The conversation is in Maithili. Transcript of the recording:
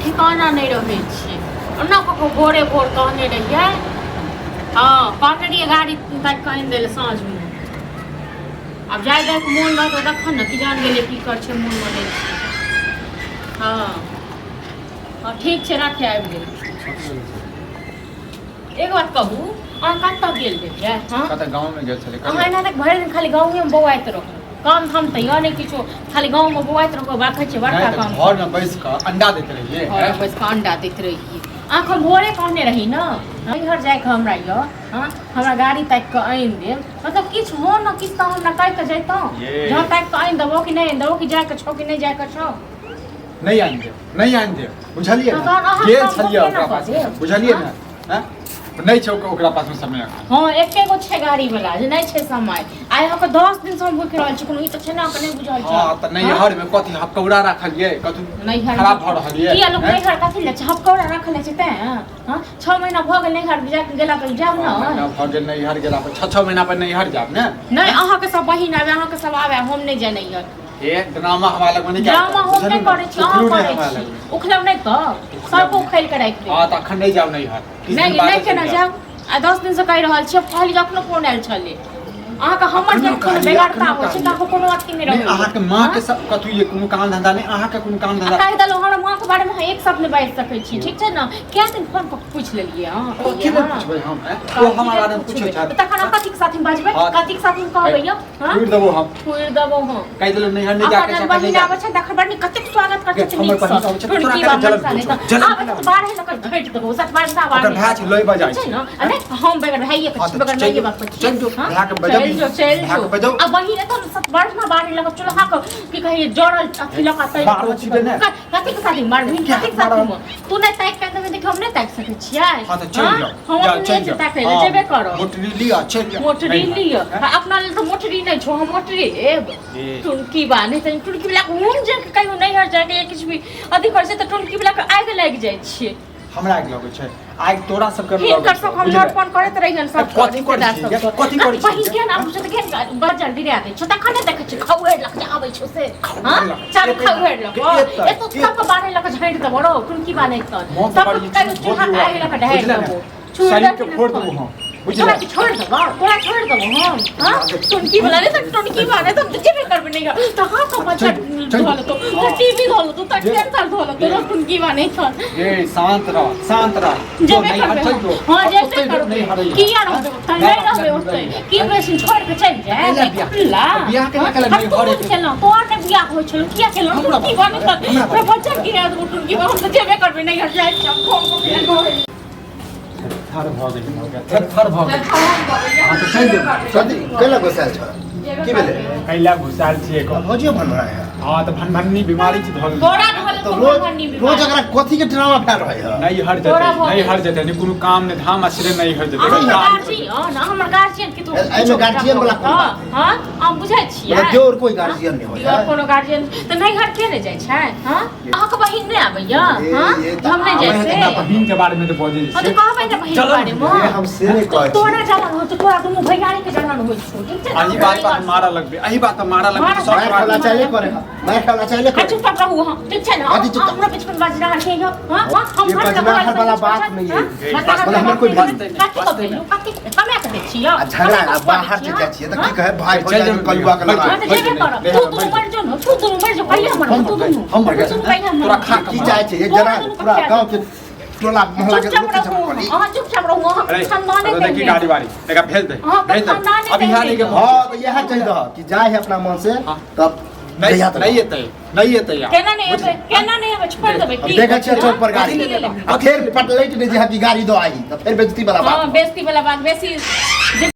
ठिकाना नहि रहै छै। ओना कऽ कऽ भोरे भोर कहने रहियै, हँ, कहने रहियै गाड़ी ताकि कऽ आनि दै लए साँझमे। आब जाय जायके मोन रहतै तखन ने, कि जान गेलै की कर छै, मोनमे नहि छै। हँ हँ, ठीक छै, राखे, आबि गेल। एक बात कहू, अहाँ कतऽ गेल रहियै? हँ, कतऽ गाँवमे गेल छलै। अहाँ एना तक भरि दिन खाली गाँवेमे बौआइत रहू, काम धाम तऽ यऽ नहि किछो, खाली गाँवमे बौआइत रहू। राखै छियै बड़का काम। घरमे बैस कऽ अंडा दैत रहियै। घरमे बैस कऽ अंडा दैत रहियै। अहाँके हम भोरे कहने रही ने, नैहर जाइके हमरा यऽ, हँ, हमरा गाड़ी ताकि कऽ आनि देब। मतलब किछु हो ने किछु तऽ हमरा कहि कऽ जैतहुँ जँ ताकि कऽ आनि देबो कि नहि आनि देबो, कि जाइके छौ कि नहि जाइके छौ। नहि आनि देब, नहि आनि देब, बुझलियै ने? तहन अहाँ गेल काम छलियै केना ओकरा कऽ पास, देब? बुझलियै ने? आँय? नहि छै ओकरा पासमे समय एखन। हँ, एके गो छै गाड़ी वाला जे नहि छै समय। आइ अहाँके 10 दिनसँ हम भूखि रहल छी, कोनो ई तऽ छै ने अहाँके नहि बुझल छै। हँ, तऽ नैहरमे कथी हपकौड़ा राखल ये? कथी नैहर खराब भऽ रहल ये? किया लोक आँय? नैहर कथी ले छै? हपकौड़ा राखल छै तैं। हँ, 6 महीना भऽ गेल नैहर जा गेला तऽ जायब छओ महीना ने। भऽ गेल नैहर गेला पर, 6-6 महीना पर नैहर जायब ने? नहि, अहाँके सब बहिन आबे, अहाँके सब आबे, हम नहि जाय नैहर। हे, ड्रामा हमरा लगमे नहि। ड्रामा हम नहि करै छी, अहाँ उखड़ू नहि करै हमरा छी। लगमे। उखलब नहि तऽ सबके उखैल के राखि देब। हँ, तऽ अखन नहि जाउ नैहर, किछु नहि दिन बादे नहि, केना चलि जायब? आ 10 दिनसँ कहि रहल छी। कहली, अखनो फोन आयल छलै अहाँके, हमर अखनो जे कोनो कहलियै, बेगरता अखनो होइ छै तऽ कहलियै। अहाँके कोनो अथी नहि नहि रहैए। अहाँके माँ के सब कथू ये कोनो काम धंधा नहि, अहाँके कोनो काम आ धंधा। कहि देलहुँ, हमरा माँके बारेमे अहाँ एक शब्द नहि बाजि सकै छी, ठीक छै ने? कए दिन फोन कऽ पूछि लेलियै अहाँ? कथी नहि पुछबै हम, ऐं? ओ हमरा बारेमे पूछै छथि। तखन हम कथीके साथीमे बजबै? हँ। कथीके साथीमे कहबै यौ? हँ, छोड़ि देबो हम। छोड़ि देबो हम। कहि देलहुँ, नैहर नहि जाके अपन छै, बहिन नहि आबै छै तखन बड़ नीक कतेक स्वागत करै छथिन हमर नीकसँ। बहिन आबै छै, तोरा टुनकी केना बा जलन मनसा नहि होइ छौ? तऽ जलन आबै केना तऽ बारहे लऽ कऽ झटि देबौ, सत बारह बारह। ओकर भाय छै, लय बजाइ छै छै। ने? आ नहि, हम बगैर भाइये के हँ, छी, तऽ बगैर चलि माइये बाप के छी। चलि जो, हँ? भायके बजाबी। चलि जो, चलि भायके जो। बजाउ। आ बहिन एतऽ ने सत बारह बारह लऽ कऽ चूल्हा के की कहै जड़ल अथी लऽ कऽ तैर बारह छिकै ने? कथी के शादी मारबही? क्या कथी के शादी मारब? मे तू नहि ताकि कऽ देबही तऽ हम नहि ताकि सकै छियै? हँ, तऽ चलि हँ? जाउ। हम जाउ, अपने चलि से जाउ। ताकै लए हँ, जेबे करब। मोटरी लिअ, चलि जाउ। मोटरी नैहर। लिअ। आ अपना लेल तऽ मोटरी नहि छौ, हम मोटरी लेब। ए। टुनकी बा नहि तऽ टुनकी वला के हम जे कहियो नैहर जाके या किछु भी अथी करै छै तऽ टुनकी वला के आगि लागि जाइ छै। हमरा आगि लगै छै? आगि तोरा सबके लगै हिनकर छौ, सब हम बुझलियै? लड़पन करैत रहियन सब। कथी करै रिश्तेदार छी? सबके। कथी करै छी? बहिन केहन आबै छै तऽ केहन बजल डिरा दै छौ, तखन नहि देखै छी खौहरि लऽ कऽ जे आबै छौ से। हँ, लऽ कऽ। चारू एतै खौहरि लऽ कऽ। एतै, एतौ सबके बारहे लऽ कऽ झाँटि देबो रौ, टुनकी बा नहि तऽ मोन सबके बड़ी कहियो चूल्हा के आगि लऽ कऽ ढारि बुझले ने? देबो। छोड़ि शरीर के देबही फोड़ ने देबो हम, तोरा बुझले? के छोड़ि देबो, तोरा छोड़ि देबो हम। हाँ, टुनकी वाला नहि तऽ टुनकी वाला नहि तऽ जेबे करबै नहि तऽ हाथ हम चल, चल। धो लेतो तऽ टीवी धो लेतो तऽ कैंसर धो लेतो रौ, टुनकी वाला नहि छल। ए, शांत रह, शांत रह। जो जेबे नैहर करबै चलि हम। जो। हाँ, अब जेबे ओतै करबै। नैहर अइहे। किया रहबै ओतै? नहि रहबै ओतै। की बेसी छोड़ि कऽ चलि जाय कैला बियाह? खुला। बियाह केना केला हाँ, नैहरे तू के? केलहुँ, तोहर नहि बियाह होइ छलौ, किया केलहुँ? हमरा टुनकी बाप वाला नहि तऽ हमरा तोरा बाप। बच्चा गिरा देबो टुनकी वाला, हम तऽ जेबे करबै नैहर जाइ छी हम, फोन कऽ के कहै। थर भऽ गेल, थर भऽ गेल। हाँ, तऽ चलि जेबै। कथी कैला गोसायल छ? की भेलै? कैला घुसायल छियै? भौजियो भनभराय है। हँ, तऽ भनभन्नी बीमारी छै धरल। तोरा धऽ तऽ लेतौ रोज भनभन्नी रोज बीमारी। एकरा कथी के ड्रामा फैल रहै है? नहि हर तोरा जेतै, भऽ नहि गेल। हर जेतै, नहि कोनो काम नहि धाम आ सिरे नहि हर जेतै। अहाँ काम गार्जियन, हमर गार्जियन के तो एहिमे गार्जियन वाला कोन बात है? हां, हम बुझै छियै। मतलब देवर कोई गार्जियन नहि होइ है। देवर कोनो गार्जियन तऽ नैहर के नहि जाइ छै? हां, अहाँके बहिन नहि आबैया? ए, हां, ये तऽ हम नहि जाइ आबै है से। तऽ अपना बहिन के बारे में तऽ बजै हां, तऽ छै। कहबै ने बहिन के चलो। बारे मे। ये हम से नहि कहै छी। तोरा जलन होइ छौ, तोरा दुनू भैयारी के जलन होइ छौ, ठीक छै? अही बात पर हम मारऽ लगबै, अही बात पर मारऽ लगबै। मारऽ सब मारि मारऽ खाला चाहे करे है, मारि खाला चाहे आ करे। चुपचाप रहू अहाँ, ठीक छै ने? अथी चुपचाप। हमरा बीच में बाजि रहल छै यौ। हां हां, हम ये घर बजनाहर वाला बात नहीं है। मतलब हमर कोई बजतै नहि, कथी बजतै कमेलहुँ? कथी कमा कऽ दै छी यौ? आ झगड़ा कमा आ कऽ बाहर खुआबै जे छी, जाइ छियै तऽ की हाँ? कहे भाय चलि भौजाइ जेबै कलुआ के बैठ लड़ाइ। हाँ, तऽ जेबे करब। तू दुनू मरि जो ने, तू दुनू मरि जो, कहिया मरब तू दुनू? हम मरि तू दुनू कहिया तोरा मरब? खा कऽ की चाहै छै एक जना तोरा दुनू पूरा कहिया गाँव के टोला मोहल्ला के चुपचाप लोक के रहू झगड़ा करी। अहाँ, चुपचाप रहू अहाँ। अरे, खानदाने अरे देखी तेहने। गाड़ी वाड़ी एकरा भेज दे। अहाँ भेज दे। खानदाने अभी यहाँ तेहने। नहीं के हँ, तऽ इएह कहि दह कि जाइ है अपना मन से हाँ। तब नहीं जहिया तक। नहीं एतै, नहीं एतै यार। केना नहि एबै? केना नहि एबै? छोड़ि देबै हम की? देखै छियै चौक पर गाड़ी कथी लेबै? आ फेर पटलैट नहि जे है कि गाड़ी दो आई तऽ फेर बेइज्जती वाला हँ, बात। बेइज्जती वाला बात बेसी जे